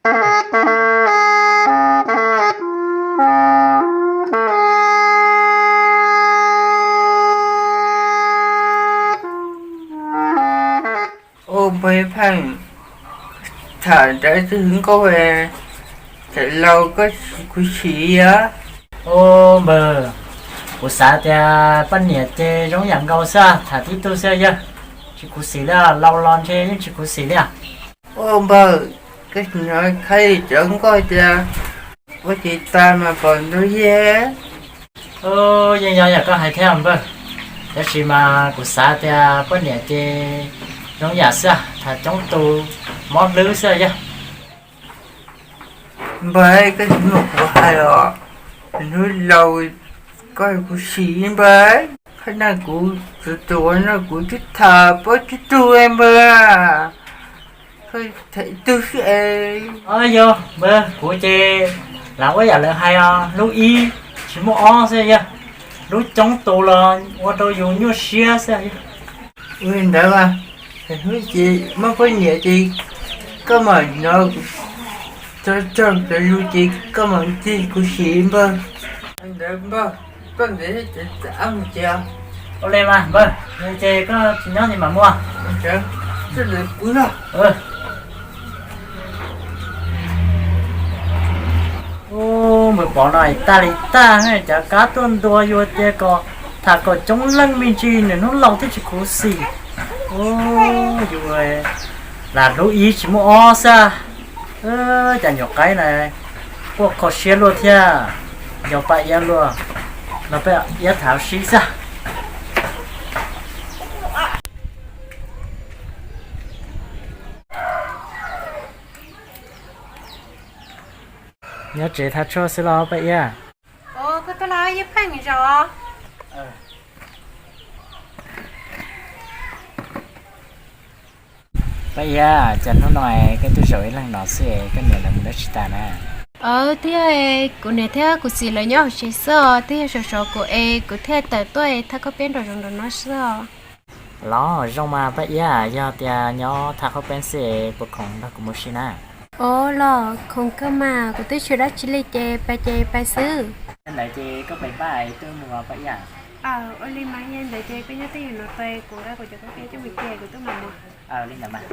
Ua npawg Pheej, tham ntawd twb hwv nkauj, tham laus koj tsis khuv xim os. Ua npawg, kuv xav tias poj niam ces zoo yam nkaus xwb, tham tib tug xwb yog tsis khuv xim li, laus los ntshe yeej tsis khuv xim li. Ua npawg, koj sim no khav li cov nkauj tias ua ces tas mas pom ntau yeg. Yeej yog yam koj hais thiab npawg, tab sis mas kuv xav tias poj niam ces zoo yam xwb, tham coob tus mob hlwb xwb yog. Npawg, koj tsis mloog kuv hais los, hnub laus koj khuv xim npawg. Qhov no kuv tus tus no kuv twb tham paub tib tug npawg, koj tham ib tug xwb es. Yog npawg, kuv ces lam ua yam lawv hais os, hlub ib tsis muaj ob xwb yog, hlub coob tus los ua rau yus nyuaj siab xwb yog. Ua li ntawd mas, hnub ces muaj poj niam ces koj mam no, txog txog cov lus ces koj mam ncig kuv sim npawg. Ntawd npawg, koj ntev ces txawm ab mus ces. Ua li mas npawg, ces koj tsis nyob ces mam mus. Ub, npawg Pov no tag li tag, cov kab tuaj ntua yus tias kom tham kom coob leej me ntsis, nws hnub laus thiaj tsis khuv xim. Ub, yus lam hlub ib tsis muaj ob xwb. Cas nyuam qaib na quaj kho siab luaj thiab, yog Paj Iab luaj, no peb iab tham sib xwb. Nyob tsev thaj tshuaj xwb los Paj Iab? Paj Iab, cas hnub no koj tuaj zaum ib leeg no xwb, koj niam lawv mus dab tsi tas na? Twb yog kuv niam thiab kuv txiv lawv nyob hauv tsev xwb os, twb yog sov sov kuv es kuv thiaj tawm tuaj thaj khaub peb nraum zoov nraum no xwb os. Los zoo mas Paj Iab, yog tias nyob thaj khaub peb xwb puas khoom nrog kuv mus si na? Ov los khoom kawg mas, kuv twb tsis ua dab tsi li ces pais ces pais xwb. Yog ntawd ces koj pais npaj es tuaj mus os Paj Iab. Ua li mas yog ntawd ces koj nyob twj ywm no tos kuv, kuv cov khaub peb coj mus cia kuv twb mam mus. Li ntawd mas.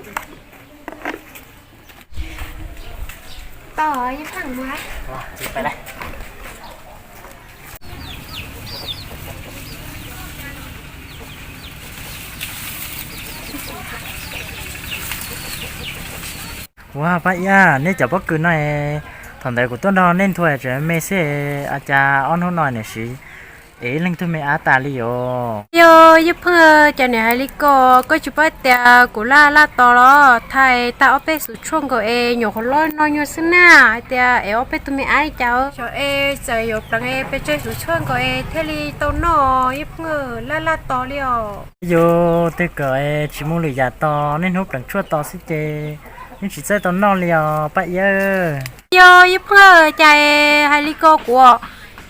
Tau, Yeej Pheej mus. Ua Paj Iab, nej cov pob kws no, thaum ntawd kuv tuaj nrog nej nthua tseem me xwb, cas ob hnub no niam siv ev ib leeg tug me ab tas li os? Yog Yeej Pheej, cas niam hais li ko, koj tsis paub tias kuv laj laj tos los thais tag ob peb xuv tshuaj nkaus es nyuam qhuav loj no nyuag xwb na, hais tias ev ob peb tug me ab li cas. Xyov es txawm yuav pleev es pes tsawg xuv tshuaj nkaus es thiaj li tau noj, Yeej Pheej, laj laj tos li os. Yog twg kom tsis muaj lwm yam tos, niaj hnub pleev tshuaj tos xwb ces yeej tsis txawj tau noj li os Paj Iab. Yog Yeej Pheej, cas hais li ko kuv,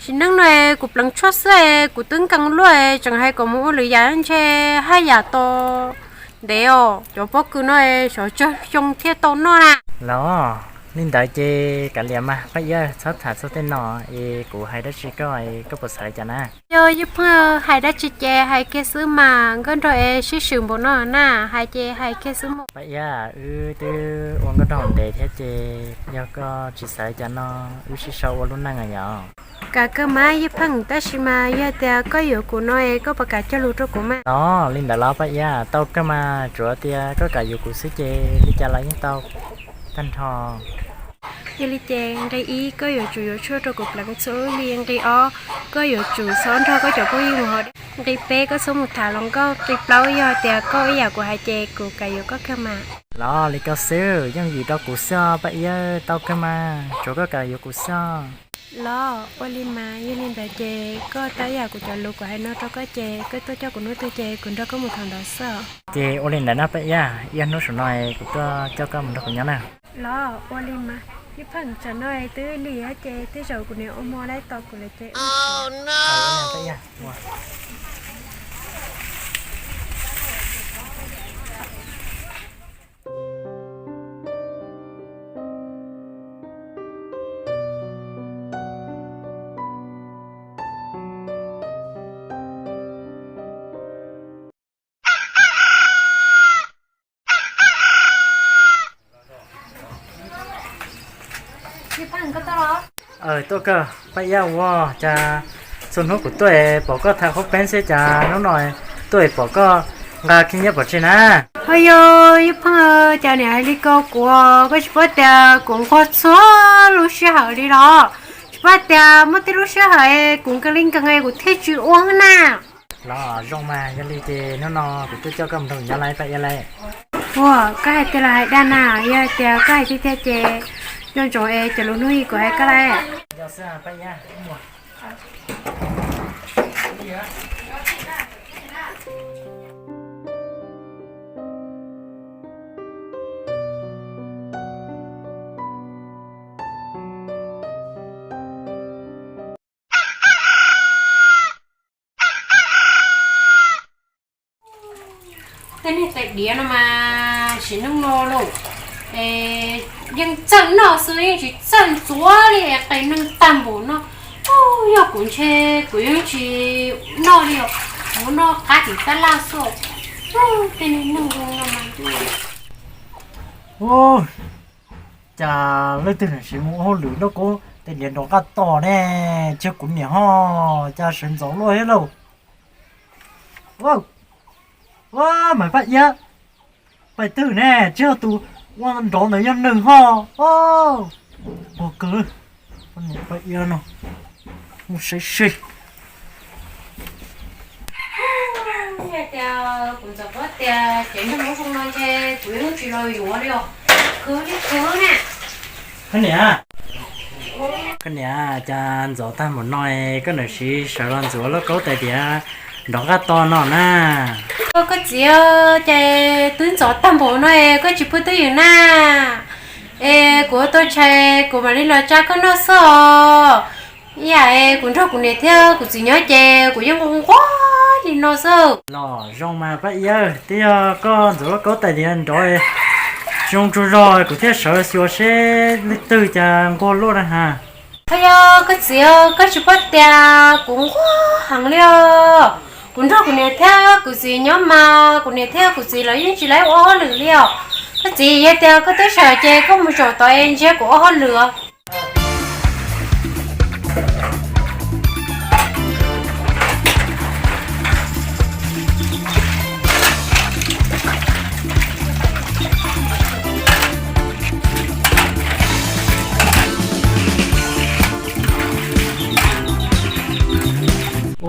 sim neej no kuv pleev tshuaj xwb es kuv twb nkees luaj, tseem hais kom mus ua lwm yam ntshe haj yam tos ntev os. Cov pob kws no xyov tsawg xyoo thiaj tau noj na. Los li ntawd ces kav liam mas Paj Iab, txhob tham txog tej no es kuv hais dab tsi koj, koj puas xav li cas na? Yog Yeej Pheej, hais dab tsi ces hais kiag xwb mas, nkauj nraug es sib swm npaum no na, hais ces hais kiag xwb mas. Paj Iab, wb twb ua nkauj nraug ntev thiab ces yog koj tsis xav li cas no, wb sib sau ua lub neej yom. Kam kawg mas Yeej Pheej, tab sis mas yog tias koj yuav kuv no es koj puas kam cog lus rau kuv mas? Los li ntawd los Paj Iab, tau kawg mas, tsuav tias koj kam yuav kuv xwb ces li cas los yeej tau tag nrho. Yog li ces nqe ib koj yuav tsum yuav tshuaj rau kuv pleev txhua lub hli, nqe ob koj yuav tsum txhob nrog koj cov phooj ywg mus haus dej, nqe peb koj txhob mus tham hluas nkauj, nqe plaub yog tias koj ua yam kuv hais ces kuv kam yuav koj kawg mas. Los li ko xwb, yooj yim rau kuv xwb os Paj Iab, tau kawg mas, tsuav koj kam yuav kuv xwb os. Los ua li mas, yog li ntawd ces koj tau ib yam kuv cov lus kuv hais no rau koj ces koj tuaj coj kuv hnub twg ces kuv nrog koj mus thaum ntawd xwb os. Ces ua li ntawd na Paj Iab, ib hnub saum no kuv tuaj coj koj mus nrog kuv nyob na. Los ua li mas, Yeej Pheej, tsam no twb lig ces tej zaum kuv niam ua hmo lawm tos kuv lawm ces. Tuaj kawg, Paj Iab, ua cas txhua hnub kuv tuaj pom koj thaij qhov peeb xwb, cas hnub no tuaj pom koj nqa khib nyiab pov tseg na? Ho yog, yog pheej cas niam hais li ko kuv, koj tsis paub tias kuv nquag txhua lub sij hawm li los? Tsis paub tias muaj tej lub sij hawm kuv nkees li nkees kuv thiaj tsis ua na. Los zoo mas, yog li ces hnub no kuv tuaj coj koj mus nrog kuv nyob lawm Paj Iab lauj. Ua, koj hais tiag los hais dag na? Yog tias koj hais tiag tiag ces nco ntsoov es cov lus hnub ib kuv hais koj lauj. Tej neeg tais diav no mas sim neej no lauj, yeej txawj noj xwb yeej tsis txawj ntxuav li, qee neeg tag npaum no. Yog kuv ntshe kuv yeej tsis noj li os, kuv noj qab tim tab laj xwb. Tej neeg neeg zoo no mas. Cas leej twg nam sim mus ua hauj lwm nrog kuv tej diav nrov qab tos ne? Tsis yog kuv niam ho, cas sawv ntxov luaj thiab lauj. Ua, Maiv Paj Iab, pais twg ne? Tsis yog tus ua nrov ntawd yog nws ho. Ua kawg, Paj Iab no, mus saib seb. Kuv ntxov paub tias ces nrog lub zoo no ntshe kuv yeej tsis los yuav li os. Khwv li khwv na. Koj niam, koj niam, cas ntxov tag npaum no koj nam sim sawv los ntxuav lauj kaub tais diav nrov qab tos no na? Koj txiv, ces twb ntxov tag npaum no koj tsis pw twj ywm na? Es kuv ua tau tshais kuv mam li los tsa koj noj xwb os. Ib yam kuv nrog kuv niam thiab kuv txiv nyob ces kuv yeej nquag nquag li no xwb. Los zoo mas Paj Iab, twb yog koj ntxuav lauj kaub tais diav nrov tsis zoo tsaug zog kuv thiaj sawv xyuas seb leej twg cas nquag luaj na has. Ho yog koj txiv, koj tsis paub tias kuv nquag heev li os. Kuv nrog kuv niam thiab kuv txiv nyob mas kuv niam thiab kuv txiv los yeej tsis laib ua hauj lwm li os. Koj txiv, yog tias koj twb sawv ces koj mus zaum tod es ntsia kuv ua hauj lwm os.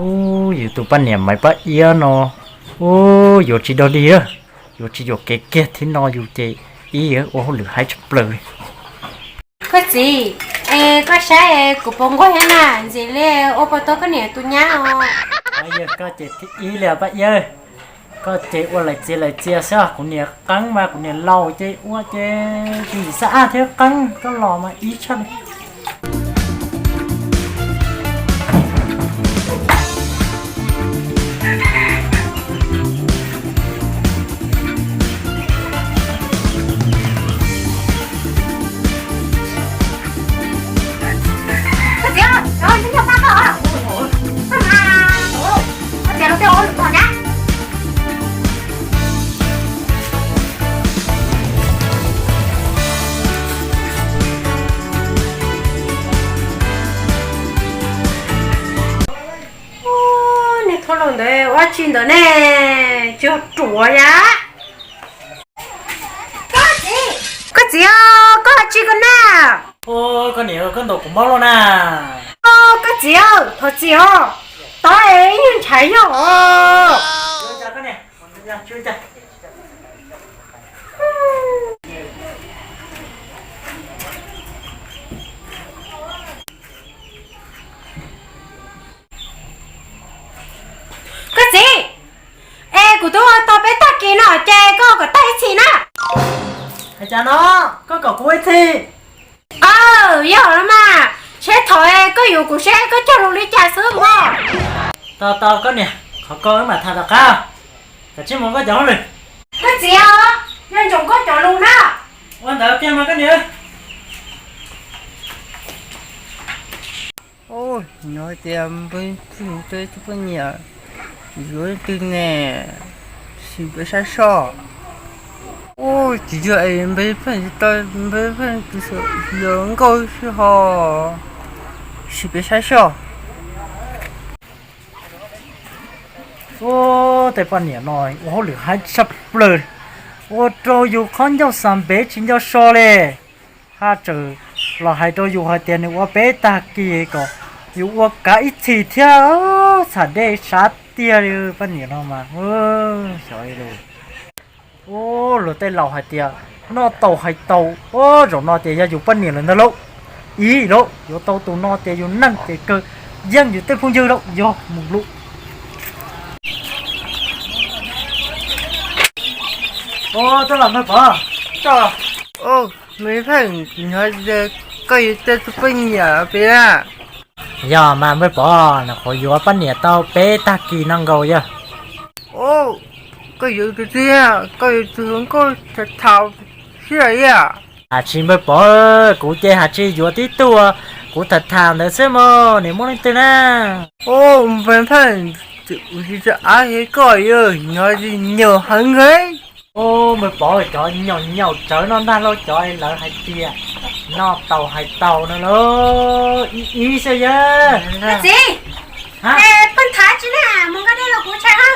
Ub, yus tus poj niam Maiv Paj Iab no, ub, yuav tsis dog dig, yuav tsis yuam kev kiag thiab no yus ces ib ua hauj lwm haib tshaj plaws li. Koj txiv, es koj saib kuv puas nquag thiab na, ntxim li ua puas tau koj niam tus nyab os. Yog koj ces thib ib li Paj Iab, koj ces ua lais txias lais txias xwb, kuv niam qeeb mas kuv niam laus ces ua ces tsis ntxim xab ab thiab, qeeb koj los mas ib tshaj li. Niag thauj laus ntawd ua tsi ntawd ne, tsis ruam yam. Koj txiv, koj hais tsi koj na? Koj niam, koj ntaus kuv mob loj na. Koj txiv, thov txim os, tod es ib nyuag ntshav yog os. Koj txiv, es kuv twb ua tau peb tag kis no ces koj kom tag ib txhis na. Hais cas no, koj kom kuv ib txhis? Aw, yog los mas, seb thaum koj yuav kuv seb koj cog lus li cas xwb os. Tau tau koj niam, qhov ko wb mam tham tom qab. Kav tsij mus koj cov hauj lwm. Koj txiv os, nco ntsoov koj cov lus na. Ua ntawd kiag mas koj niam. Nyob tias npawg Txwj Hwm rau ib tug poj niam yuav leej twg ne, sim peb sab soj. Ua tsis yog es npawg Pheej tsis tau, npawg Pheej tus xyov nkauj xwb ho. Sim peb saib soj. Ua tej poj niam no ua hauj lwm haib tshaj plaws, ua rau yus qhov ncauj xav npev tsis nco so li. Haj tseem los hais rau yus hais tias nws ua peb tag kis kom yus ua kav ib txhis thiab. Txham dej sab tiag li poj niam no mas. Xyov li. Ua luag tej laus hais tias noj tau hais tau, ua zaum no ces yog yus poj niam lawm ntag lauj. Ib lauj, yuav tau tus no ces yus neej ces kawg yeej yus tej phooj ywg lauj, yog mus lawm. Ua, twb los npawg Pov. Ua, me pheej, koj yuav tau tus poj niam pem na? Yog mas npawg Pov, nws qhuav yuav poj niam tau peb tag kis no nkaus yog. Ua, koj yuav tus twg, koj yuav tus hluas nkauj tham tham xwb yom? Hais tsis npawg Pov, kuv ces hais tsis yuav tib tug, kuv tham tham ntawd xwb mas nws muaj leej twg na? Ua, npawg Pheej, kuv tsis tso av thiab koj yog nyob nyaum heev heev. Ua, npawg Pov, cov nyaum nyaum tsawv no ntag lauj, cov lawv hais tias noj tau hais tau no lauj, ib ib xwb yog. Koj txiv, poj ntxhais tsis na, mus nqa dej los kuv tshais ha.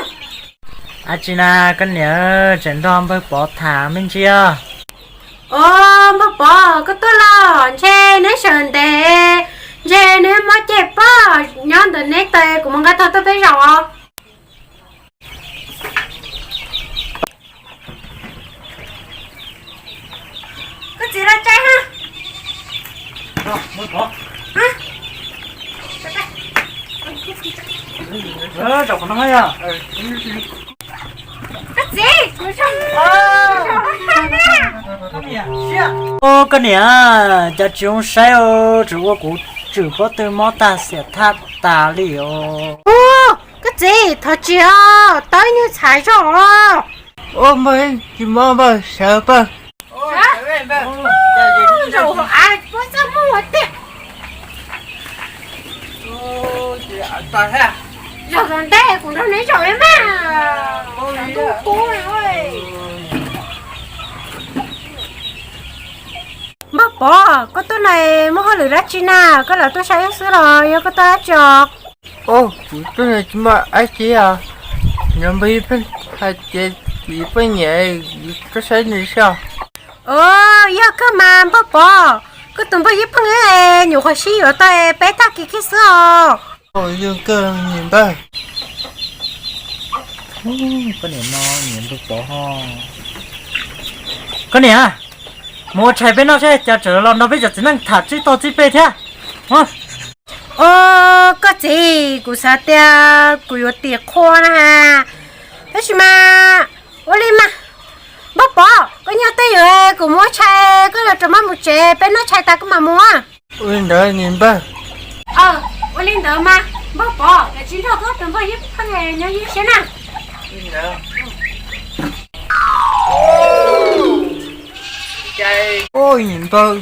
Ab tsi na, koj niam, tseem nrog npawg Pov tham me ntsis os. Ua, npawg Pov, koj tuaj los ntshe neb sawv ntev, ntshe neb mob ceg pob, nyob ntawm neb tes kuv mus nqa tog tuaj peb zaum os. Koj txiv los tshais ha. Koj txiv, kuv zoo. Ua, koj niam, cas tsis zoo saib, tsis ua kuv tswm pob tw mob tag xiam thaj tas li os. Ua, koj txiv, thov txim os, tau ib nyuag ntxhais zog os. Ua, npawg, tsis mob npawg, sawv npawg. Zaum hauv av puab txaj muag tiag. Zaum tom ntej kuv nrog neb zaum ib mas. Npawg Pov, koj tuaj no muaj hauj lwm dab tsi na? Koj lam tuaj saib xwb los yog koj tuaj dab tsi os? Ua, kuv tuaj no tsis muaj dab tsi os. Npawg Ib Pheej hais tias kuv poj niam, tuaj saib nws xwb. Ua, yog kawg mas npawg Pov, koj tus npawg Ib Pheej nyuam qhuav sib yuav tau peb tag kis kiag xwb os. Ua, yog kawg niam npawg. Koj niam no niam npawg Pov ho. Koj niam, mus ua tshais peb noj seb cas tseem los nrog peb cov txiv neej tham txij toj txij peg thiab. Ua, koj txiv, kuv xav tias kuv yuav tim qhua na. Tab sis mas, ua li mas, npawg Pov, koj nyob twj ywm, kuv mus ua tshais, koj yuav rov maj mus tsev, peb noj tshais tas koj mam mus. Ua li ntawd niam npawg. Ua li ntawd mas npawg Pov, koj tsis nrog koj tus npawg Ib Pheej nyob ywj siab na. Ua, niam npawg,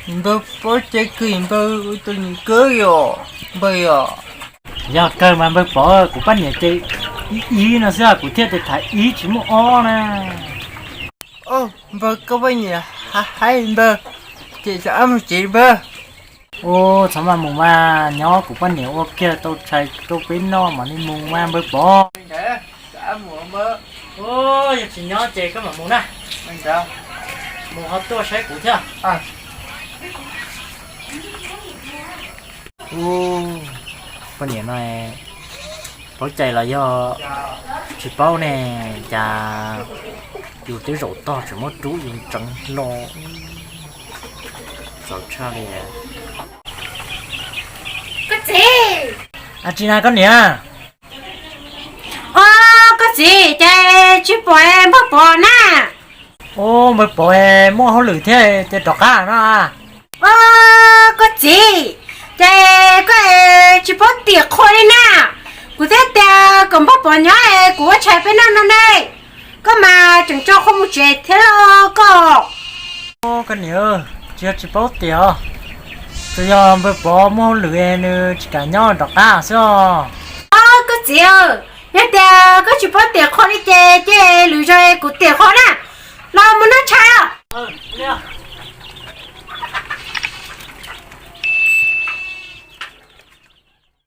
niam npawg paub cai kawg, niam npawg ua tau nws kawg yom npawg yom. Yog kawg mas npawg Pov, kuv poj niam ces ib ib no xwb kuv thiaj tias tham ib tsis muaj ob na. Npawg, koj poj niam haib npawg, ces rov qab mus tsev npawg. Ua, txhob maj mus mas, nyob kuv poj niam ua kiag tau tshais rau peb noj mam li mus mas npawg Pov. Yog tsis nyob ces koj mam mus na. Mus ho tuaj saib kuv thiab. Poj niam no paub cai los yog tsis paub ne, cas yus twb zaum tog tseem muab rub yus ntseev hlo. Txaus tshaj li. Koj txiv. Ab tsi na koj niam? Ua, koj txiv, ces tsis pom npawg Pov na. Ua, npawg Pov muaj hauj lwm thiab ces rov qab no. Ua, koj txiv, ces koj tsis paub tiam qhua li na. Kuv thiaj tias kom npawg Pov nyob es kuv ua tshais peb noj no ne. Koj mas tseem tso qhua mus tsev thiab los koj. Koj niam, tsis yog tsis paub tiam os, tsuas yog npawg Pov muaj hauj lwm nws tsis kam nyob rov qab xwb os. Koj txiv, yog tias koj tsis paub tiam qhua li ces cia lwm zaus kuv tiam qhua na. Mus noj tshais os.